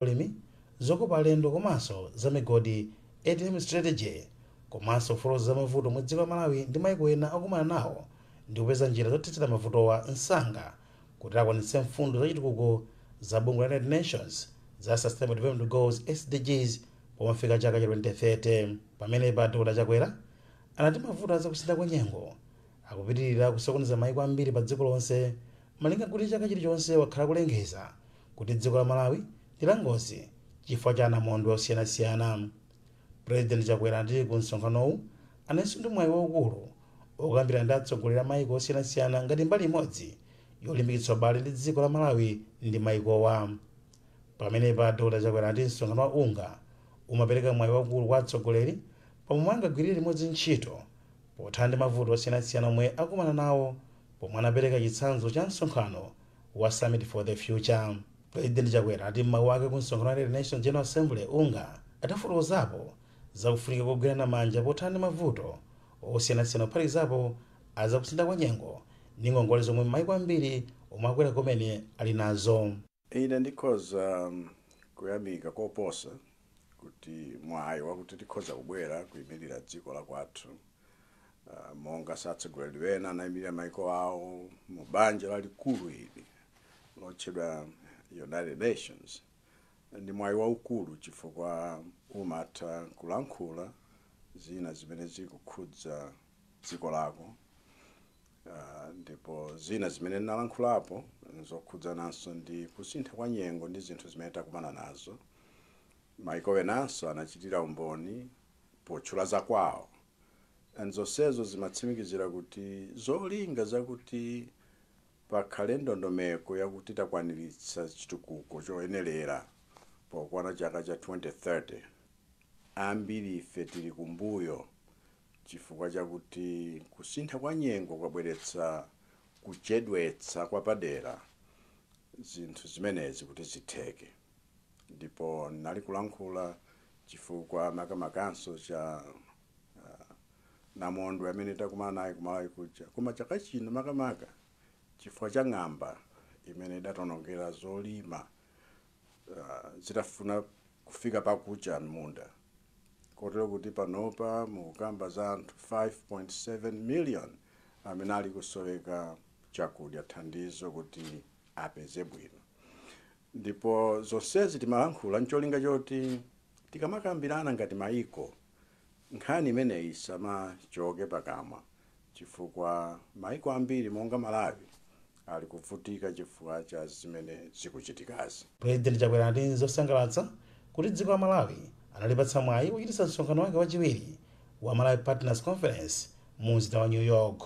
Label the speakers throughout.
Speaker 1: Ulimi, zokopa alendo komanso za migodi, ATM strategy, komanso kufotokoza za mavuto omwe dziko la Malawi ndi maiko ena akumana nawo ndi kupeza njira zothetsera mavutowa msanga kuti akwanitse mfundo zachitukuko za bungwe la United Nations za Sustainable Development Goals, SDGs, pomafika chaka cha 2030. Pamenepa Dr Chakwera anati mavuto azakusintha kwa nyengo akupitirira kusokoneza maiko ambiri pa dziko lonse, malinga kuti chaka chilichonse wakhala kulengeza kuti dziko la Malawi ndi la ngozi chifukwa cha anamondwe osiyanasiyana. President Chakwera anati ku msonkhanowu analinso ndi mwayi waukulu okambirana ndi atsogoleri a maiko osiyanasiyana ngati mbali imodzi yolimbikitsa ubale ndi dziko la Malawi ndi maikowa. Pamenepa Dr Chakwera anati msonkhano wa UNGA umapereka mwayi waukulu kwa atsogoleri pomwe angagwirire limodzi ntchito pothana ndi mavuto osiyanasiyana omwe akumana nawo, pomwe anapereka chitsanzo cha msonkhano wa Summit for the Future. President Chakwera ati m'mawu ake ku msonkhano wa United Nations General Assembly, UNGA, adafotokozapo zakufunika kogwirana manja pothana ndi mavuto osiyanasiyana, kuphatikizapo azakusintha kwa nyengo ndi ngongole zomwe maiko ambiri omwe akwera kumene ali nazo.
Speaker 2: Ine ndikhoza kuyamika koposa kuti mwayi wakuti tikhoza kubwera kuyimirira dziko la kwathu, monga atsogoleri ena anayimirira maiko awo mu banja lalikulu ili lotchedwa United Nations, ndi mwayi waukulu chifukwa umatha kulankhula zina zimene zikukhudza dziko lako, ndipo zina zimene ndinalankhulapo zokhudzananso ndi kusintha kwa nyengo ndi zinthu zimene takumana nazo. Maiko enanso anachitira umboni potchula zakwawo, and zonsezo zimatsimikizira kuti zolinga zakuti pakhale ndondomeko yakuti takwaniritsa chitukuko choyenerera pokwana chaka cha 2030, ambiri ife tili kumbuyo chifukwa chakuti kusintha kwa nyengo kwabweretsa kuchedwetsa kwapadera zinthu zimenezi kuti zitheke. Ndipo ndinali kulankhula chifukwa makamakanso cha namondwe amene takumana naye kumalawi kuja, koma chaka chino makamaka chifukwa cha ng'amba imene idatonongera zolima zitafuna kufika pakucha munda, kotero kuti panopa mukukamba za anthu 5.7 million amene ali kusoweka chakudya, thandizo kuti apeze bwino. Ndipo zonsezi timalankhula ncholinga choti tikamakambirana ngati maiko, nkhani imeneyi isamachoke pakamwa, chifukwa maiko ambiri monga Malawi ali kuvutika chifukwa cha zimene zikuchitikazi.
Speaker 1: President Chakwera anati zosangalatsa kuti dziko la Malawi analipatsa mwayi wochititsa msonkhano wake wachiwiri wa Malawi Partners Conference mu mzinda wa New York.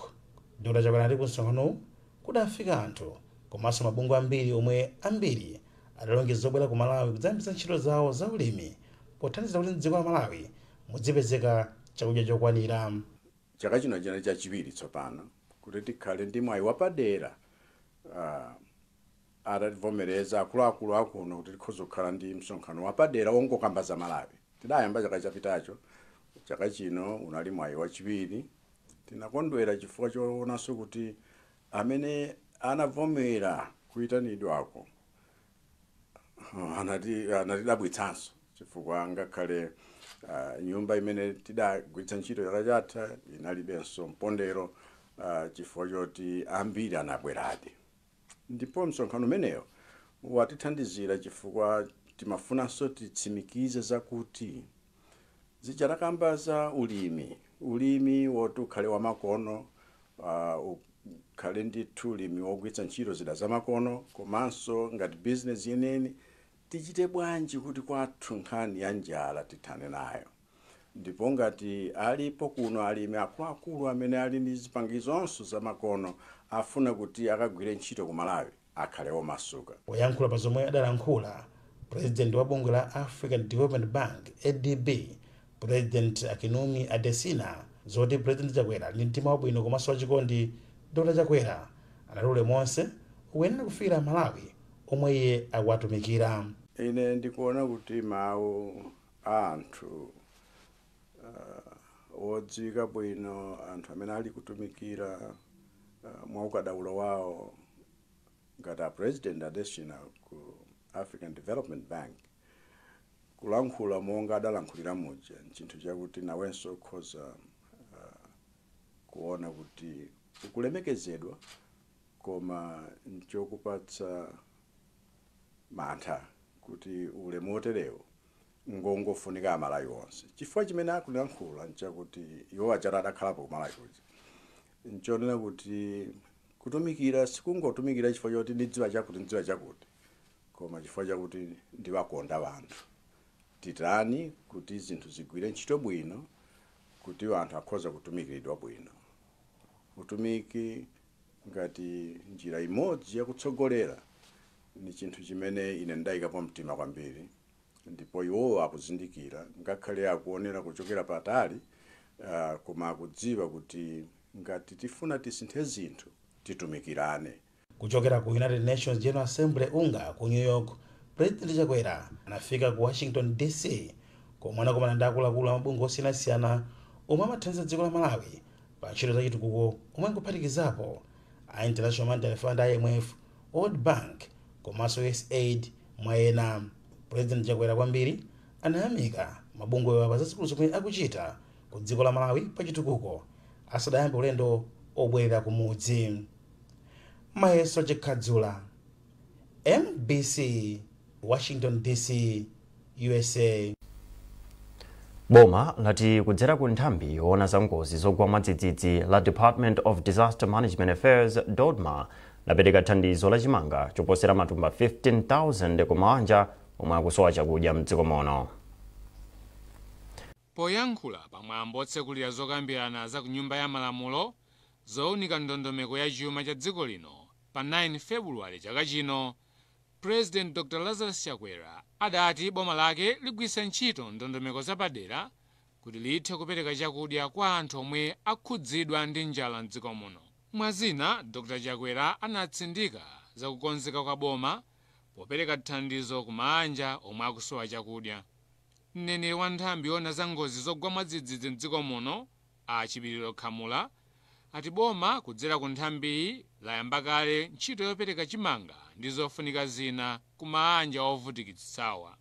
Speaker 1: Dr Chakwera anati ku msonkhanowu kudafika anthu komanso mabungwe ambiri omwe ambiri adalonjeza zobwera ku Malawi kudzayambitsa ntchito zawo za ulimi pothandiza kuti mdziko la Malawi mudzipezeka chakudya chokwanira.
Speaker 2: Chaka chino chinali chachiwiri tsopano kuti tikhale ndi mwayi wapadera, atativomereza akuluakulu akuno kuti tikhoza kukhala ndi msonkhano wapadera wongokamba za Malawi. Tidayamba chaka chapitacho, chaka chino unali mwayi wachiwiri. Tinakondwera chifukwa choonanso kuti amene anavomera kuyitanidwako anatidabwitsanso, chifukwa ngakhale nyumba imene tidagwiritsa ntchito chaka chatha inalibenso mpondero, chifukwa choti ambiri anabweradi. Ndipo msonkhano umeneyo watithandizira chifukwa timafunanso titsimikize zakuti zija takamba za ulimi, ulimi woti ukhale wamakono, ukhale ndithu ulimi wogwiritsa ntchito zida zamakono, komanso ngati business yeneni, tichite bwanji kuti kwathu nkhani ya njala tithane nayo. Ndipo ngati alipo kuno alimi akuluakulu amene ali ndi zipangizonso zamakono, afuna kuti akagwire ntchito ku Malawi, akhale omasuka.
Speaker 1: Poyankhula pa zomwe adalankhula president wa bungwe la African Development Bank, ADB, President Akinwumi Adesina, zoti President Chakwera ndi mtima wabwino komanso wachikondi, Dr Chakwera anati ulemu onse ukuyenera kufikira Malawi omwe iye akuwatumikira.
Speaker 2: Ine ndikuona kuti mawu a anthu wodziwika bwino, anthu amene ali kutumikira mwa ukadaulo wawo ngati a President Adesina ku African Development Bank. Kulankhula monga adalankhulira muja nchinthu chakuti nawenso ukhoza kuona kuti ukulemekezedwa, koma nchokupatsa mantha kuti ulemu oterewo ngongofunika Amalawi onse, chifukwa chimene akulankhula nchakuti iwo achata adakhalapo kumalawi kuja, nchonena kuti kutumikira sikungotumikira chifukwa choti ndidziwa chakuti ndidziwa chakuti, koma chifukwa chakuti ndiwakonda wanthu. Titani kuti zinthu zigwire ntchito bwino kuti anthu akhoza kutumikiridwa bwino? Utumiki ngati njira imodzi yakutsogolera ni chinthu chimene ine ndayikapo mtima kwambiri, ndipo iwowo akuzindikira, ngakhale akuonera kuchokera patali, koma akudziwa kuti ngati tifuna tisinthe zinthu, titumikirane.
Speaker 1: Kuchokera ku United Nations General Assembly, UNGA, ku New York, President Chakwera anafika ku Washington DC, komwe anakumana ndi akuluakulu amabungwe osiyanasiyana omwe amathandiza dziko la Malawi pa ntchito zachitukuko, omwe nkuphatikizapo a International Monetary Fund, IMF, World Bank komanso USAID, mwa ena. President Chakwera kwambiri anayamika mabungwewa pa zazikulu zomwe akuchita ku dziko la Malawi pa chitukuko, asadayambe ulendo obwerera kumudzi. Mayeso Chikhadzula, MBC, Washington DC, USA.
Speaker 3: Boma lati kudzera ku nthambi yoona za ngozi zogwa mwadzidzidzi la Department of Disaster Management Affairs, DoDMA, lapereka thandizo la chimanga choposera matumba 15,000 ku mabanja omwe akusowa chakudya mdziko muno.
Speaker 4: Poyankhula pamwambo otsekulira zokambirana za ku Nyumba ya Malamulo zowunika ndondomeko ya chuma cha dziko lino pa 9 Febuluwale chaka chino, President Dr Lazarus Chakwera adati boma lake ligwiritsa ntchito ndondomeko zapadera kuti lithe kupereka chakudya kwa anthu omwe akhudzidwa ndi njala mdziko muno. Mwazina, Dr Chakwera anatsindika zakukonzeka kwa boma popereka thandizo ku mabanja omwe akusowa chakudya. Mneneri wa nthambi yoona za ngozi zogwa mwadzidzidzi mdziko muno, a Chipiliro Khamula, ati boma kudzera ku nthambiyi layamba kale ntchito yopereka chimanga ndi zofunika zina ku mabanja ovutikitsawa.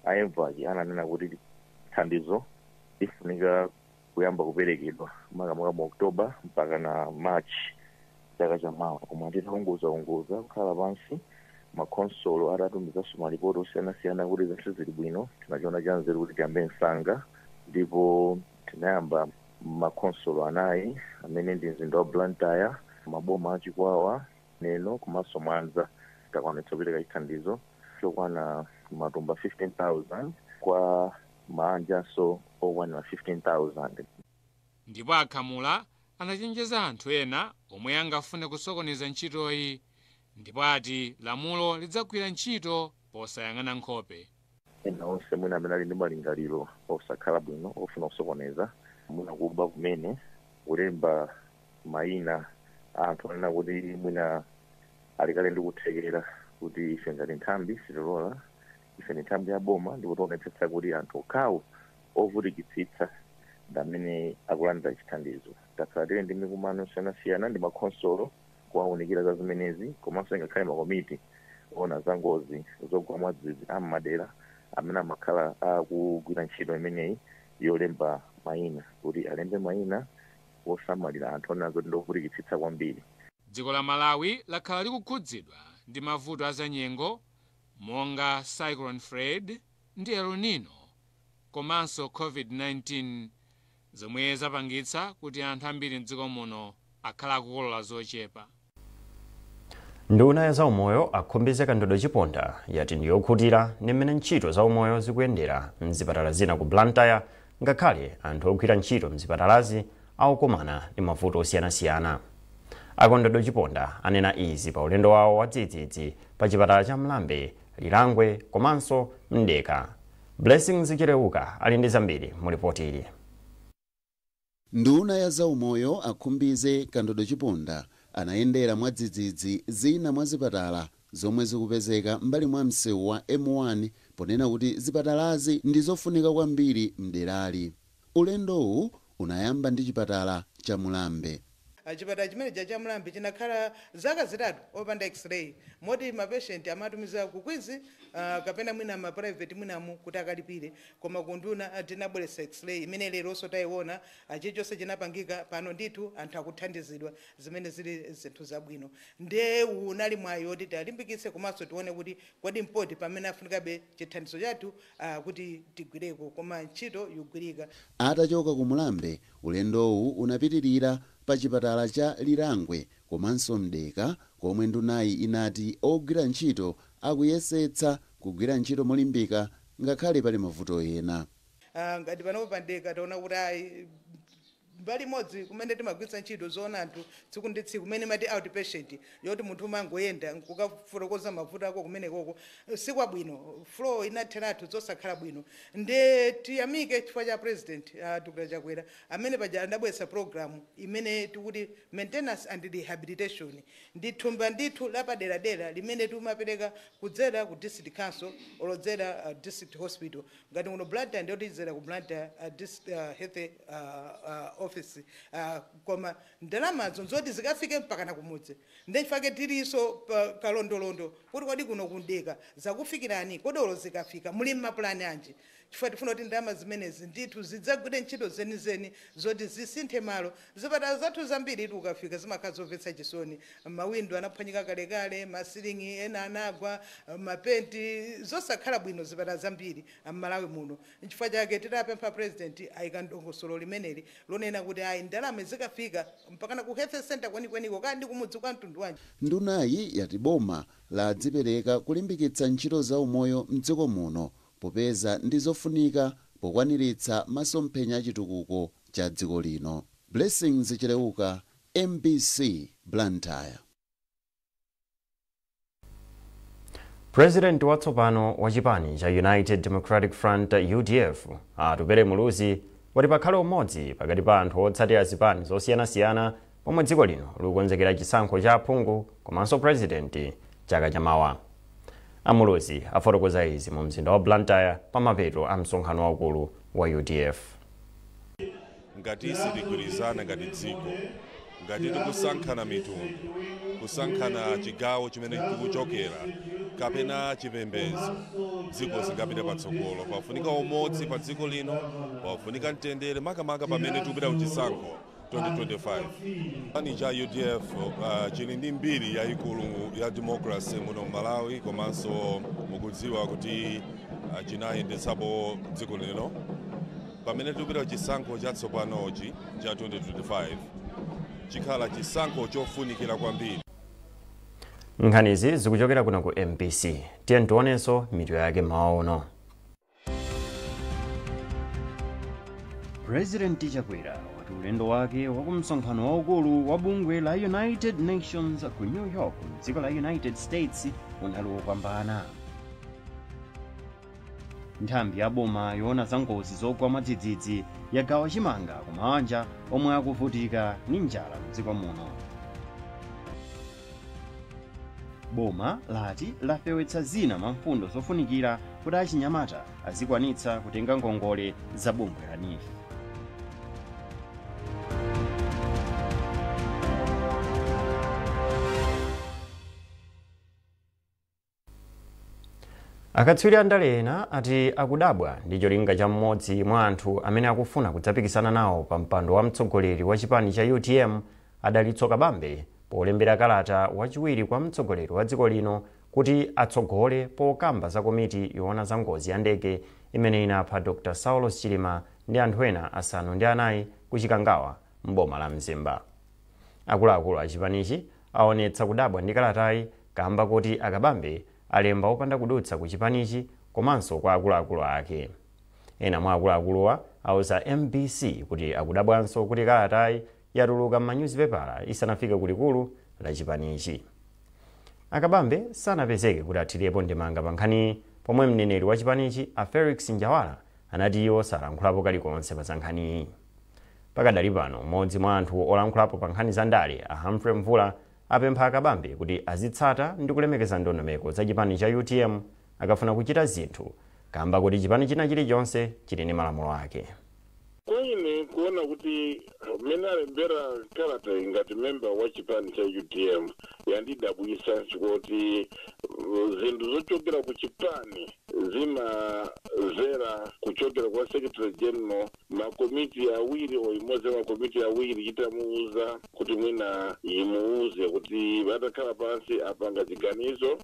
Speaker 5: A MVAC ananena kuti thandizo lifunika kuyamba kuperekedwa makamaka mu October mpaka na March chaka chamawa, koma titaunguzaunguza, kukhala pansi, makhonsolo atatumizanso malipoti osiyanasiyana kuti zonse zili bwino, tinachiona chanzeru kuti tiyambe msanga, ndipo tinayamba makhonsolo anayi amene ndi mzinda wa Blantyre, maboma aChikwawa, Neno komanso Mwanza. Takwanitsa kupereka chithandizo chokwana matumba 15,000 kwa maanjanso okwanira 15,000.
Speaker 4: Ndipo aKhamula anachenjeza anthu ena omwe angafune kusokoneza ntchitoyi, ndipo ati lamulo lidzagwira ntchito posayang'ana nkhope.
Speaker 5: Ena onse mwina amene ali ndi malingaliro osakhala bwino, ofuna kusokoneza, mwina kuba kumene, kulemba mayina a anthu anena kuti mwina alikale ndi kuthekera, kuti ife ngati nthambi sitilola. Ife ni nthambi ya boma, ndipo tionetsetsa kuti anthu okhawo ovutikitsitsa ndi amene akulandira chithandizo. Takhala tili ndi mikumano yosiyanasiyana ndi makhonsolo kuwawunikira za zimenezi, komanso ngakhale makomiti ona za ngozi zogwa mwadzidzidzi am'madera amene amakhala akugwira ntchito imeneyi yolemba mayina, kuti alembe mayina osamalira anthu onena zoti ndovutikitsitsa kwambiri.
Speaker 4: Dziko la Malawi lakhala likukhudzidwa ndi mavuto azanyengo monga Cyclone Fred ndi El Nino komanso COVID-19, zomwe zapangitsa kuti anthu ambiri mdziko muno akhala akukolola zochepa.
Speaker 3: Nduna ya zaumoyo a Khumbize Kandodo Chiponda yati ndiyokhutira ndi mmene ntchito zaumoyo zikuyendera mzipatala zina ku Blantyre, ngakhale anthu ogwira ntchito mzipatalazi akukumana ndi mavuto osiyanasiyana. A Kandodo Chiponda anena izi pa ulendo wawo wa dzidzidzi pa chipatala cha Mlambe, Lilangwe komanso Mdeka. Blessings Chileuka ali ndi zambiri mu ripoti ili.
Speaker 6: Nduna ya zaumoyo a Khumbize Kandodo Chiponda anayendera mwadzidzidzi zina mwa zipatala zomwe zikupezeka mbali mwa msewu wa M1, ponena kuti zipatalazi ndi zofunika kwambiri mderali. Ulendowu unayamba ndi chipatala cha Mulambe.
Speaker 7: Chipatala chimene cha Mulambe chinakhala zaka 3 opanda x-ray, moti mapatient amatumiza ku Queens kapena mwina ma private mwinamu kuti akalipire. Koma kunduna tinabweretsa x-ray imene leronso tayiona, chilichonse chinapangika pano ndithu, anthu akuthandizidwa, zimene zili zinthu zabwino. Ndiye unali mwayi woti talimbikitse komanso tione kuti kodi mpoti pamene afunikabe chithandizo chathu kuti tigwireko, koma ntchito yogwirika.
Speaker 6: Atachoka ku Mulambe, ulendowu unapitirira pa chipatala cha Lirangwe komanso Mdeka, komwe ndunayi inati ogwira ntchito akuyesetsa kugwira ntchito molimbika ngakhale pali mavuto ena.
Speaker 7: Ngati panopo pa Mdeka taona kuti ayi, mbali imodzi kumene timagwiritsa ntchito zoona anthu tsiku ndi tsiku, kumene mati outpatient, yoti munthu umangoyenda kukafotokoza mavuto ako kumenekoko, sikwabwino, floor inatheratu, zosakhala bwino. Nde tiyamike chifukwa cha President Dr. Chakwera amene paja adabweretsa program imene tikuti maintenance and rehabilitation, ndi thumba ndithu lapaderadera limene timapereka kudzera ku district council olodzera district hospital. Ngati kuno Blantyre, ndiyotizera ku Blantyre district health office, koma ndalamazo nzoti zikafike mpakana kumudzi. Ndechifake tiliso pa kalondolondo kuti kodi kuno ku Mdeka zakufikirani, kodi olo zikafika muli mmapulani anji? Chifukwa tifuna kuti ndalama zimenezi ndithu zidzagwire ntchito zenizeni zoti zisinthe malo. Zipatala zathu zambiri itu ukafika zimakhala zomvetsa chisoni, mawindo anaphwanyika kalekale, masilingi ena anagwa, mapenti, zosakhala bwino zipatala zambiri m'Malawi muno. Nchifukwa chake titapempha President ayika ndongosolo limeneli lonena kuti ayi, ndalama zikafika mpakana ku health center kwenikweniko kandi kumudzi kwa mtundu wanji.
Speaker 6: Ndunayi yati boma ladzipereka kulimbikitsa ntchito za umoyo mdziko muno, popeza ndi zofunika pokwaniritsa masomphenya achitukuko cha dziko lino. Blessings Chileuka, MBC, Blantyre.
Speaker 3: President watsopano wa chipani cha United Democratic Front, UDF, Atupele Muluzi, wati pakhale umodzi pakati pa anthu otsatira zipani zosiyanasiyana pomwe dziko lino likukonzekera chisankho cha aphungu komanso president chaka chamawa. Amuluzi afotokoza izi mu mzinda wa Blantyre pamapeto a msonkhano waukulu wa UDF.
Speaker 8: Ngati sitigwirizana ngati dziko, ngati tikusankhana mitundu, kusankhana chigawo chimene tikuchokera kapena chipembedzo, dziko singapite patsogolo. Pafunika umodzi pa dziko lino, pafunika mtendere, makamaka pamene tikupita kuchisankho 2025. Chipani cha UDF chili ndi mbiri yayikulu ya democracy muno Malawi, komanso mukudziwa kuti chinayendetsapo dziko lino. Pamene tikupita kuchisankho chatsopanochi cha 2025, chikhala chisankho chofunikira kwambiri.
Speaker 3: Nkhanizi zikuchokera kuno ku MBC. Tiye tionenso mitu yake mawa uno. President Chakwera wati ulendo wake wa kumsonkhano waukulu wa bungwe la United Nations ku New York mdziko la United States unali wopambana. Nthambi ya boma yoona za ngozi zogwa mwadzidzidzi yagawa chimanga ku mabanja omwe akuvutika ndi njala mdziko muno. Boma lati lafewetsa zina mwa mfundo zofunikira kuti achinyamata azikwanitsa kutenga ngongole za bungwe la NEEF. Akatswiri andale ena ati akudabwa ndi cholinga cha mmodzi mwa anthu amene akufuna kudzapikisana nawo pa mpando wa mtsogoleri wa chipani cha UTM, Adalitso Kabambe, polembera kalata wachiwiri kwa mtsogoleri wa dziko lino kuti atsogole pokamba za komiti yoona za ngozi ya ndege imene inapha Dr. Saulos Chilima ndi anthu ena 9 ku Chikangawa m'boma la Mzimba. Akuluakulu a chipanichi aonetsa kudabwa ndi kalatayi kamba kuti Akabambe alemba opanda kudutsa ku chipanichi komanso kwa akuluakulu ake. Ena mwa akuluakuluwa auza MBC kuti akudabwanso kuti kalatayi yatuluka m'manyuzipepala isanafike kulikulu la chipanichi. Akabambe sanapezeke kuti athirepo ndemanga pa nkhaniyi, pomwe mneneri wa chipanichi a Felix Njawala anati iwo salankhulapo kalikonse pa za nkhaniyi. Pakadali pano, mmodzi mwa anthu olankhulapo pa nkhani za ndale, a Humphrey Mvula, apempha Akabambe kuti azitsata ndi kulemekeza ndondomeko za chipani cha UTM akafuna kuchita zinthu, kamba kuti chipani china chilichonse chili ndi malamulo ake.
Speaker 9: Kwa ine kuona kuti mmene alembera kalata ngati member wa chipani cha UTM yandidabwisa, chikuti zinthu zochokera ku chipani zimazera kuchokera kwa secretary general, makomiti awiri o imodzi ya makomiti awiri itamuuza kuti mwina imuuze kuti atakhala pansi apanga chiganizo,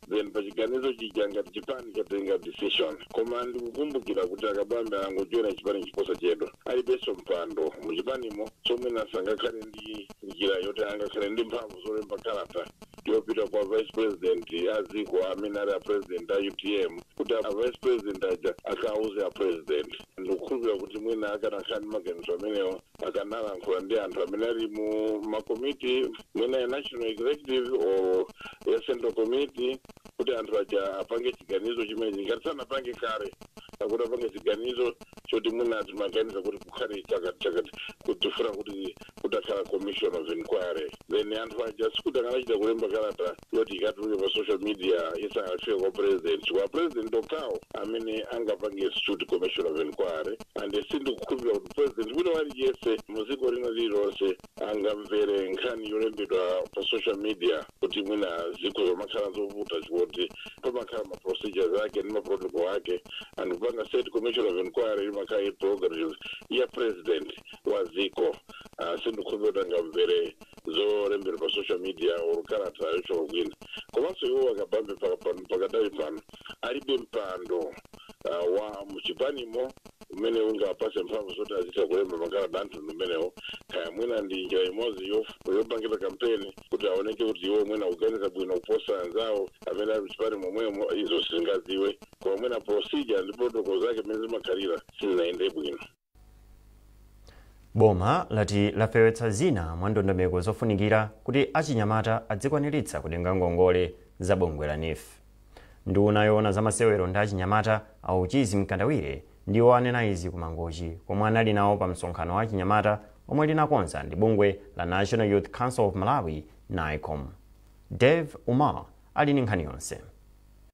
Speaker 9: then pachiganizo chija ngati chipani chatenga decision. Koma ndikukumbukira kuti akabambe angojoina chipani chiposachedwa, alibenso mpando muchipanimo, so mwina sangakhale ndi njira yoti angakhale ndi mphamvu zolemba kalata yopita kwa vice president a dziko amene ali a president a UTM kuti a vice president aja akauze a president. Ndikukhulupirira kuti mwina akanakhala ndi maganizo amenewo akanalankhula ndi anthu amene ali mu makomiti, mwina ya national executive or ya central committee, kuti anthu aja apange chiganizo chimene ngati sanapange kale, akuti apange chiganizo choti mwina timaganiza kuti kukhale chakati chakati, kuti tifuna kuti kutakhala commission of inquiry. Then anthu aja sikuti akanachita kulemba kalata yoti ikatuluke pa social media isanafike kwa president, kwa president okhawo amene angapange institute commission of inquiry. And sindikukhulupirira kuti president wina waliyense muziko lina lililonse angamvere nkhani yolembedwa pa social media, kuti mwina ziko zomakhala zovuta, chikuti pamakhala ma procedures ake ndi ma protocol ake, and kupanga set commission of inquiry imakhala prerogative ya president wa ziko. Sindikukhulupirira kuti angamvere zolembedwa pa social media or kalata yochoka kwina. Komanso iwo akabambe pakadali pano alibe mpando wa muchipanimo umene ungapase mphamvu zoti azitha kulemba makalata anthu umenewo. Kaya mwina ndi njira imodzi yopangira kampeni kuti aoneke kuti iwo mwina kuganiza bwino kuposa anzawo amene ali muchipani momwemo, izo sizingadziwe. Koma mwina procedure ndi protocol zake mmene zimakhalira sizinayende bwino.
Speaker 3: Boma lati lafewetsa zina mwa ndondomeko zofunikira kuti achinyamata adzikwaniritsa kutenga ngongole za bungwe la NEEF. Nduna yoona za masewero ndi achinyamata a Uchizi Mkandawire ndiwo anena izi ku Mangochi komwe anali nawo pa msonkhano wa achinyamata omwe linakonza ndi bungwe la National Youth Council of Malawi, NYCOM. Dave Umar ali ndi nkhani yonse.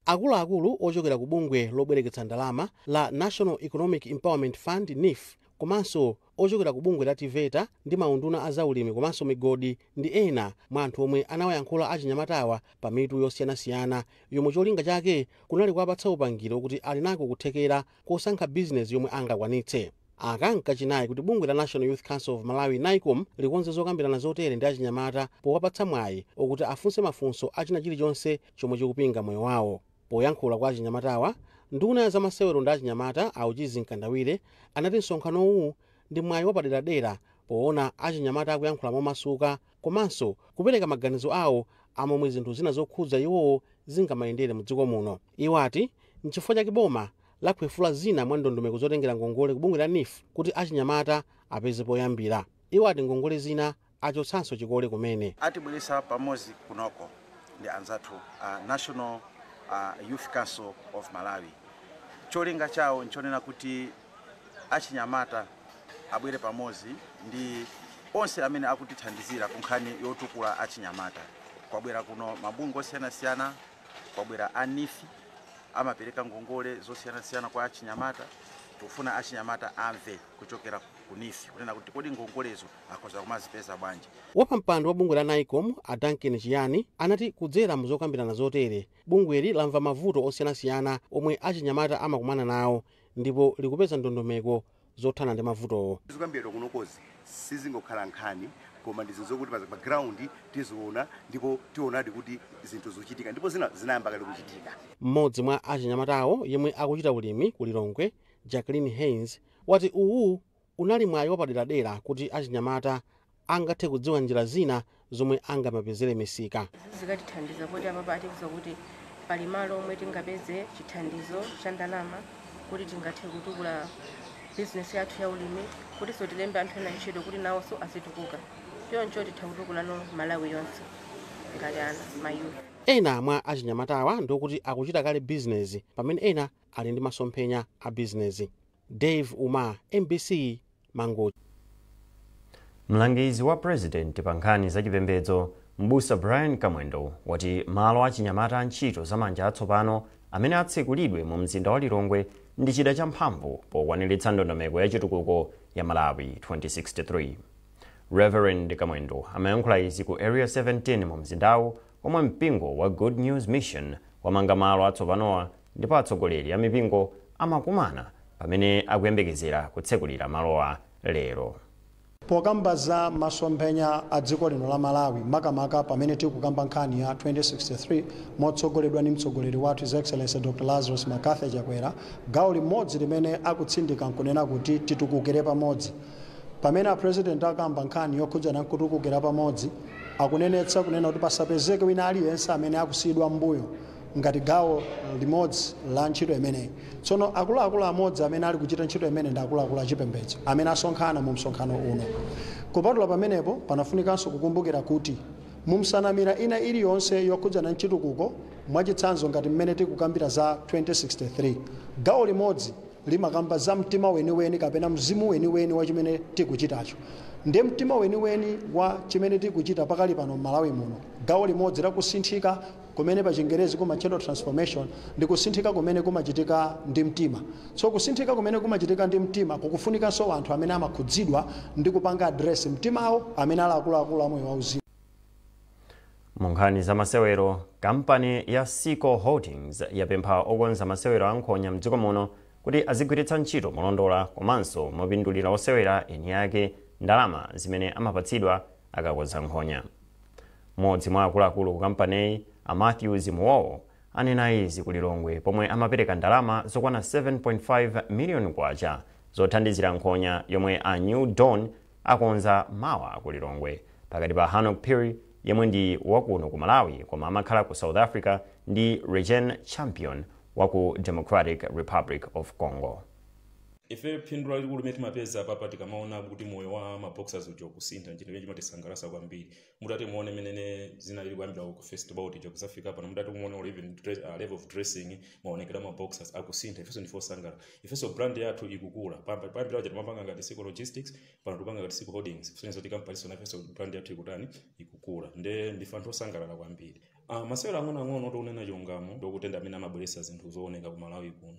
Speaker 1: Akuluakulu ochokera ku bungwe lobwereketsa ndalama la National Economic Empowerment Fund, NEEF, komanso ochokera ku bungwe la TEVETA ndi maunduna a zaulimi komanso migodi ndi ena mwa anthu omwe anawayankhula achinyamatawa pa mitu yosiyanasiyana yomwe cholinga chake kunali kuwapatsa upangiro kuti ali nako kuthekera kosankha bizinesi yomwe angakwanitse. Aka nkachinayi kuti bungwe la National Youth Council of Malawi, NYCOM, likonze zokambirana zotere ndi achinyamata powapatsa mwayi okuti afunse mafunso achina chilichonse chomwe chikupinga moyo wawo. Poyankhula kwa achinyamatawa, nduna ya zamasewero ndi achinyamata a Uchizi Mkandawire anati msonkhanowu ndi mwayi wapaderadera poona achinyamata akuyankhula momasuka komanso kupereka maganizo awo amomwe zinthu zina zokhudza iwowo zingamayendere mu dziko muno. Iwo ati nchifukwa chake boma lakhwefula zina mwa ndondomeko zotengera ngongole ku bungwe la NEEF kuti achinyamata apeze poyambira. Iwo ati ngongole zina achotsanso chikole kumene.
Speaker 10: Atibweretsa pamodzi kunoko ndi anzathu a National Youth Council of Malawi. Cholinga chawo nchonena kuti achinyamata abwere pamodzi ndi onse amene akutithandizira ku nkhani yotukula achinyamata. Kwabwera kuno mabungwe osiyanasiyana, kwabwera a NEEF, amapereka ngongole zosiyanasiyana kwa achinyamata. Tikufuna achinyamata amve kuchokera ku NEEF kunena kuti kodi ngongolezo akhoza kumazipeza bwanji.
Speaker 1: Wapampando wa bungwe la NYCOM a Duncan Chiyani anati kudzera muzokambirana zotere bungweli lamva mavuto osiyanasiyana omwe achinyamata amakumana nawo ndipo likupeza ndondomeko zothana ndi mavutowo.
Speaker 11: Zokambirana kunokozi sizingokhala nkhani, koma ndi zinthu zokuti pa ground tiziona ndipo tionadi kuti zinthu zikuchitika, ndipo zina zinayamba kale kuchitika.
Speaker 1: Mmodzi mwa achinyamatawo yemwe akuchita ulimi ku Lilongwe, Jacqueline Haynes, wati uwu unali mwayi wapaderadera kuti achinyamata angathe kudziwa njira zina zomwe angamapezere misika.
Speaker 12: Zikatithandiza kuti apapa atiuza kuti pali malo omwe tingapeze chithandizo cha ndalama kuti tingathe kutukula bizinesi yathu ya ulimi, kutinso tilembe anthu ena ntchito kuti nawonso azitukuka. Choncho titha kutukulano Malawi yonse ngati ana ma youth.
Speaker 1: Ena mwa achinyamatawa ndikuti akuchita kale bizinesi, pamene ena ali ndi masomphenya a bizinesi. Dave Umar, MBC, Mangochi.
Speaker 3: Mlangizi wa president pa nkhani zachipembedzo, Mbusa Brian Kamwendo, wati malo achinyamata a ntchito zamanja atsopano amene atsekulidwe mu mzinda wa Lilongwe ndi chida champhamvu pokwaniritsa ndondomeko ya chitukuko ya Malawi 2063. Reverend Kamwendo amayankhula izi ku Area 17 mu mzindawu, omwe mpingo wa Good News Mission wamanga malo atsopanowa, ndipo atsogoleri a mipingo amakumana pamene akuyembekezera kutsekulira malowa lero.
Speaker 13: Pokamba za masomphenya a dziko lino la Malawi, makamaka pamene tikukamba nkhani ya 2063 motsogoledwa ndi mtsogoleri wathu, His Excellency Dr Lazarus McCarthy Chakwera, gawo limodzi limene akutsindika nkunena kuti titukukire pamodzi. Pamene a President akamba nkhani yokhudzana nkutukukira pamodzi, akunenetsa kunena kuti pasapezeke wina aliyense amene akusiyidwa mbuyo ngati gawo limodzi la ntchito imeneyi. Tsono akuluakulu amodzi amene ali kuchita ntchito imene ndi akuluakulu achipembedzo amene asonkhana mu msonkhano uno. Kupatula pamenepo, panafunikanso kukumbukira kuti mumsanamira ina iliyonse yokhudzana mchitukuko, mwachitsanzo ngati mmene tikukambira za 2063, gawo limodzi limakamba za mtima weniweni kapena mzimu weniweni wa chimene tikuchitacho. Ndiye mtima weniweni wa chimene tikuchita pakali pano m'Malawi muno, gawo limodzi lakusinthika kumene pa Chingerezi kumatchedwa transformation, ndi kusinthika kumene kumachitika ndi mtima. So kusinthika kumene kumachitika ndi mtima kukufunikanso anthu amene amakhudzidwa ndi kupanga address mtimawo, amene ali akuluakulu amoyo wauzimu.
Speaker 3: Mu nkhani za masewero, kampani ya Sico Holdings yapempha okonza masewero ankhonya mdziko muno kuti azigwiritsa ntchito molondola komanso mopindulira osewera eni ake ndalama zimene amapatsidwa akakonza nkhonya. Mmodzi mwa akuluakulu ku kampaniyi, a Matthews Muwowo, anena izi ku Lilongwe pomwe amapereka ndalama zokwana 7.5 miliyoni kwacha zothandizira nkhonya yomwe a New Dawn akonza mawa ku Lilongwe pakati pa Hanok Phiri, yemwe ndi wakuno ku Malawi koma amakhala ku South Africa, ndi Regen Champion wa ku Democratic Republic of Congo.
Speaker 14: Ife phindu lalikulu limene timapeza papa, tikamaona kuti moyo wa maboxers uja ukusintha, chinthu chimene chimatisangalatsa kwambiri. Mutati muone menene zinalili kuyambira ku festival uja kuzafika pano, mutati muone even level of dressing, maonekedwe a maboxers akusintha. Ifenso ndife osangalala, ifenso brand yathu ikukula. Pambira uja timapanga ngati Sico Logistics, pano tikupanga ngati Sico Holdings, kusonyeza kuti kampani ifenso brand yathu ikutani? Ikukula. Nde ndife anthu osangalala kwambiri. Masewero ang'onoang'ono, tokunena chilungamo, ndokutenda amene amabweretsa zinthu zooneka ku Malawi kuno,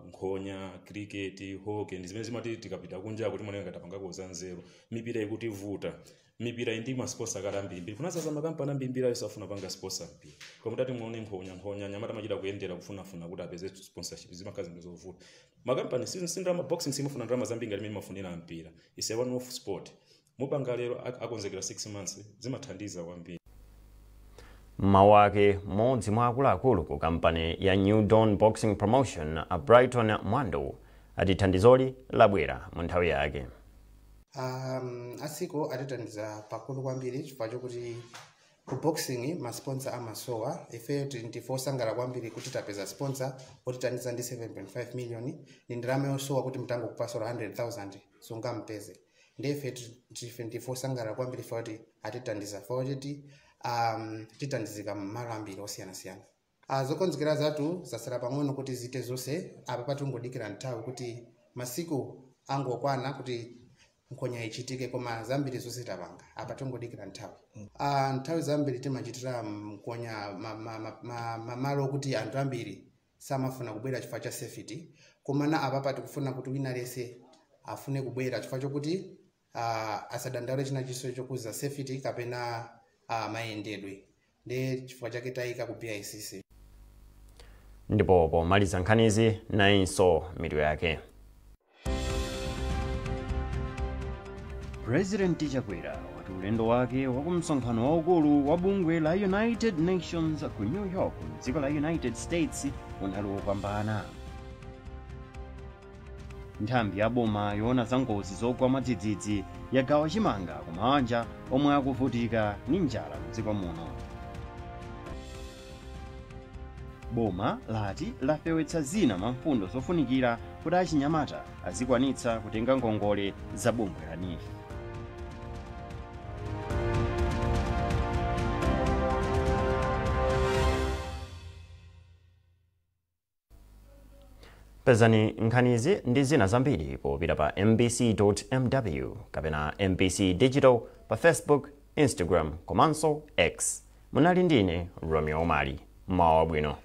Speaker 14: nkhonya, cricket, hockey, ndi zimene zimati tikapita kunja kuti timaoneka ngati tapangako za nzeru. Mipira ikutivuta. Mipira ndi ma sponsor kale ambirimbiri, kunazaza makampani ambirimbiri ayo safuna panga sponsor mpira. Koma mutati muone nkhonya, nkhonya anyamata amachita kuyendera kufunafuna kuti apeze sponsorship. Zimakhala zinthu zovuta. Makampani si ndalama. Boxing simufuna ndalama zambiri ngati imene mafunira mpira. Is a one off sport. Mupanga lero, akonzekera 6 months. Zimathandiza kwambiri.
Speaker 3: Mmawu ake, mmodzi mwa akuluakulu ku kampani ya New Dawn Boxing Promotion, a Brighton Mwando, ati thandizoli labwera mu nthawi yake.
Speaker 15: A Sico atithandiza pakulu kwambiri chifukwa chokuti ku boxing ma sponsor amasowa. Ife ndife osangalala kwambiri kuti tapeza sponsor otithandiza ndi 7.5 million. Ni ndalama yosowa kuti mtango kupasula 100,000 sungampeze. Ndife tife ndife osangalala kwambiri fa kuti atithandiza, fa kuti tithandizika mmalo ambiri osiyanasiyana. Zokonzekera zathu zasala pang'ono kuti zite zonse. Apa patingodikira nthawi kuti masiku angokwana kuti nkhonya ichitike, koma zambiri zonse tapanga. Apa tingodikira nthawi. Nthawi zambiri timachitira nkhonya malo okuti anthu ambiri samafuna kubwera chifukwa cha safety, koma na apa tikufuna kuti wina aliyense afune kubwera chifukwa chokuti asadandaule china chonse chokuza safety kapena mayendedwe. Ndi chifukwa chake tayika ku BICC.
Speaker 3: Ndipo pomaliza nkhanizi, nayinso mitu yake. Purezidenti Chakwera wati ulendo wake wa kumsonkhano waukulu wa bungwe la United Nations ku New York mdziko la United States unali wopambana. Nthambi ya boma yoona za ngozi zogwa mwadzidzidzi yagawa chimanga ku mabanja omwe akuvutika ndi njala mdziko muno. Boma lati lafewetsa zina mwa mfundo zofunikira kuti achinyamata azikwanitsa kutenga ngongole za bungwe la NEEF. Pezani nkhanizi ndi zina zambiri popita pa mbc.mw kapena MBC Digital pa Facebook, Instagram komanso X. Munali ndine Romeo Omari. Mawa bwino.